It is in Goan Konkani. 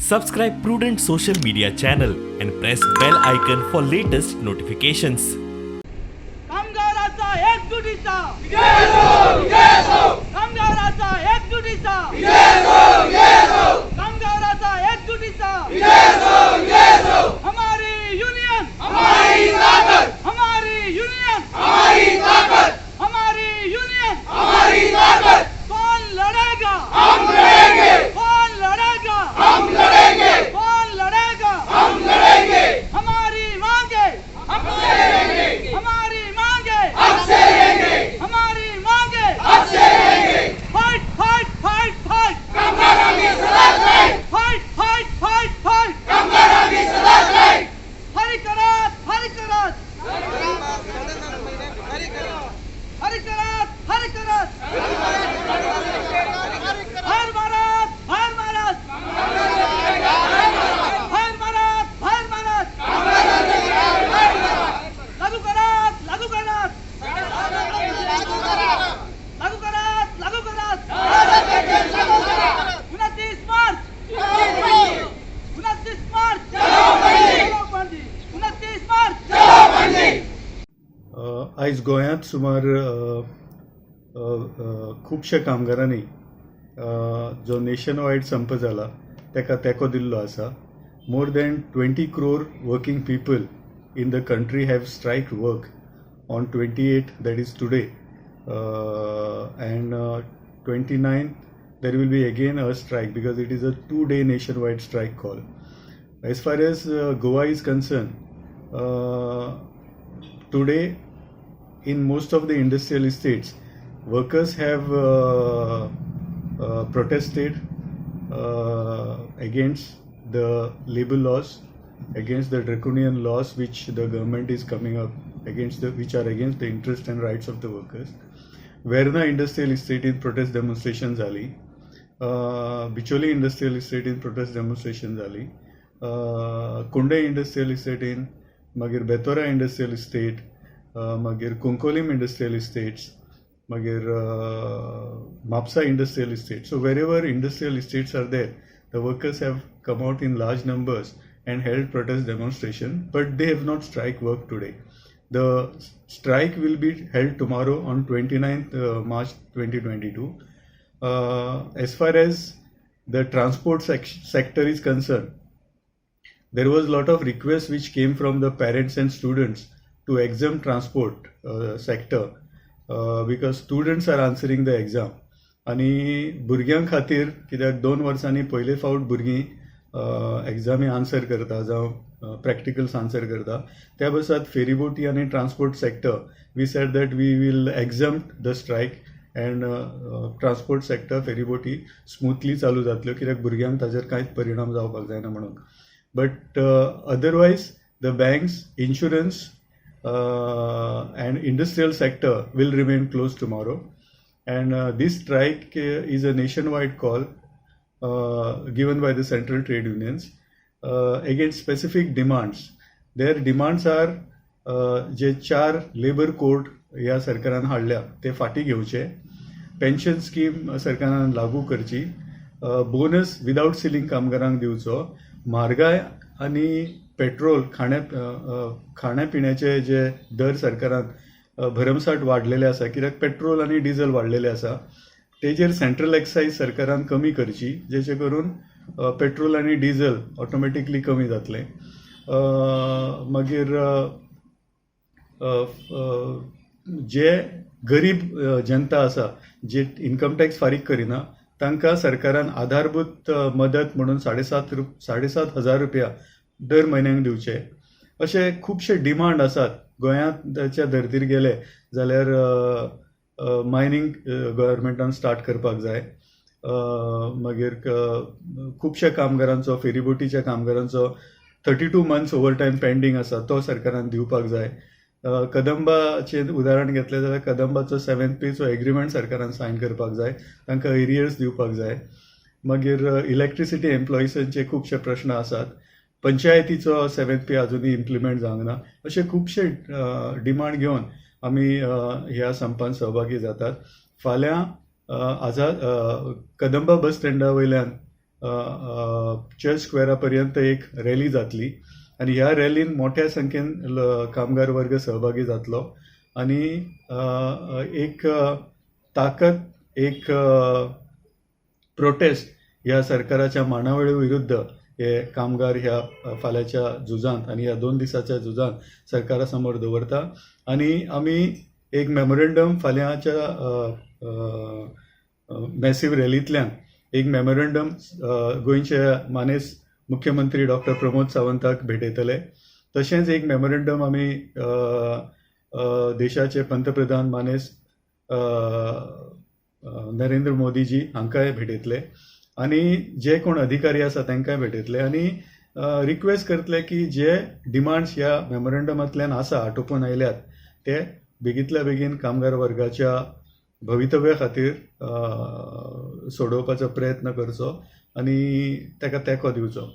Subscribe Prudent social media channel and press bell icon for latest notifications. कामगाराचा एकजुटीचा, कामगाराचा एकजुटीचा, कामगाराचा एकजुटीचा. हमारी युनियन, हमारी ताकत, हमारी युनियन, हमारी ताकत, हमारी युनियन, हमारी ताकत. कौन लड़ेगा? हम लड़ेंगे. कौन लड़ेगा? हम लड़ेंगे. कौन लड़ेगा? हम लड़ेंगे. हमारी मांगे हम लेंगे. हमारी मांगे हमसे लेंगे. हमारी मांगे हमसे लेंगे. Fight, fight, fight, fight! Fight, fight, fight, fight! Hari करात, हरी करात, हरी करात, हरी करात. हर महाराज, हर महाराज, हर महाराज, हर महाराज. लागू करात, लागू करात, लागू करात, लागू करात. 29 मार्च, 29 मार्च, 29 मार्च. आयज गोंयांत सुमार अ, अ, अ, खुबश्या कामगारांनी जो नेशन वायड संप जाला ताका तेंको दिल्लो आसा. More than 20 crore working people in the country have strike work on 28, that is today, and 29 there will be again a strike because it is a 2-day nationwide strike call. As far as Goa is concerned, today in most of the industrial estates, workers have protested against the labor laws, against the draconian laws which the government is coming up against, which are against the interest and rights of the workers. Verna industrial इस्टेटीन protest demonstration जाली, बिचोली इंडस्ट्रियल इस्टेटीन प्रोटेस्ट डेमॉन्स्ट्रेशन जाली, कुंडे इंडस्ट्रियल इस्टेटीन, मागीर बेतोरा इंडस्ट्रियल इस्टेट, मागीर कुंकोलीम इंडस्ट्रियल इस्टेट्स, मागीर Mapusa industrial estate. So wherever industrial estates are there, the workers have come out in large numbers and held protest demonstration, but they have not strike work today. The strike will be held tomorrow on 29th March 2022. As far as the transport sector is concerned, there was a lot of requests which came from the parents and students to exempt transport sector because students are answering the exam. आनी भुरग्यां खातीर, कित्याक 2 वर्सांनी पयले फावट भुरगीं एग्जामी आन्सर करता जावं प्रॅक्टिकल्स आन्सर करता, त्या बसात फेरीबोटी आनी transport sector, we said that we will exempt the strike and transport sector, फेरीबोटी smoothly चालू जातल्यो, कित्याक भुरग्यांक ताजेर कांयच परिणाम जावपाक जायना म्हणून. But otherwise the banks, insurance and industrial sector will remain close tomorrow. And this strike is a nationwide call given by the central trade unions against specific demands. Their demands are जे चार लेबर कोड ह्या सरकारान हाडल्या ते फाटीं घेवचे, पेन्शन स्कीम सरकारान लागू करची, बोनस विदावट सिलींग कामगारांक दिवचो, म्हारगाय आनी पेट्रोल, खाण्या पिण्याचे जे दर सरकारान भरमसाठ वाडलेले आसा, कित्याक पेट्रोल आनी डिझल वाडलेले आसा, तेजेर सेंट्रल एक्सायज सरकारान कमी करची, जेचे करून पेट्रोल आनी डिझल ऑटोमॅटिकली कमी जातलें. मागीर जे गरीब जनता आसा, जे इन्कम टॅक्स फारीक करिना, तांकां सरकारान आधारभूत मदत म्हणून 7,500 रुपया दर म्हयन्याक दिवचे. अशे खुबशे डिमांड आसात. गोंयांतच्या धर्तीर गेले जाल्यार मायनींग गव्हर्मेंटान स्टार्ट करपाक जाय. मागीर खुबश्या कामगारांचो, फेरीबोटीच्या कामगारांचो 32 months over time pending आसा, तो सरकारान दिवपाक जाय. कदंबाचें उदाहरण घेतलें जाल्यार कदंबाचो सेवेंथ पेचो एग्रीमेंट सरकारान सायन करपाक जाय, तांकां एरियर्स दिवपाक जाय. मागीर इलेक्ट्रिसिटी एम्प्लॉइजांचे खुबशे प्रश्न आसात. पंचायतीचो सेवेंथ पे अजुनूय इम्प्लिमेंट जावंक ना. अशे खुबशे डिमांड घेवन आमी ह्या संपान सहभागी जातात. फाल्यां आझाद कदंबा बस स्टँडा वयल्यान चर्च स्क्वेरा पर्यंत एक रॅली जातली आनी ह्या रॅलीन मोठ्या संख्येन कामगार वर्ग सहभागी जातलो आनी एक ताकद, एक प्रोटेस्ट ह्या सरकाराच्या मांडावळी विरुद्ध हे कामगार ह्या फाल्यांच्या झुजांत आनी ह्या 2 दिसाच्या झुजांत सरकारा समोर दवरता. आनी आमी एक मेमोरेंडम फाल्यांच्या मॅसीव रॅलींतल्यान एक मेमोरेंडम गोंयचे मानेस्त मुख्यमंत्री डॉक्टर प्रमोद सावंताक भेटयतले. तशेंच एक मेमोरेंडम आमी देशाचे पंतप्रधान मानेस्त नरेंद्र मोदीजी हांकांय भेटयतले आनी जे कोण अधिकारी आसा तांकांय भेटयतले आनी रिक्वेस्ट करतले की जे डिमांड्स ह्या मेमोरेंडमांतल्यान आसा, आटोपून आयल्यात, ते बेगींतल्या बेगीन कामगार वर्गाच्या भवितव्या खातीर सोडोवपाचो प्रयत्न करचो आनी ताका तेंको दिवचो.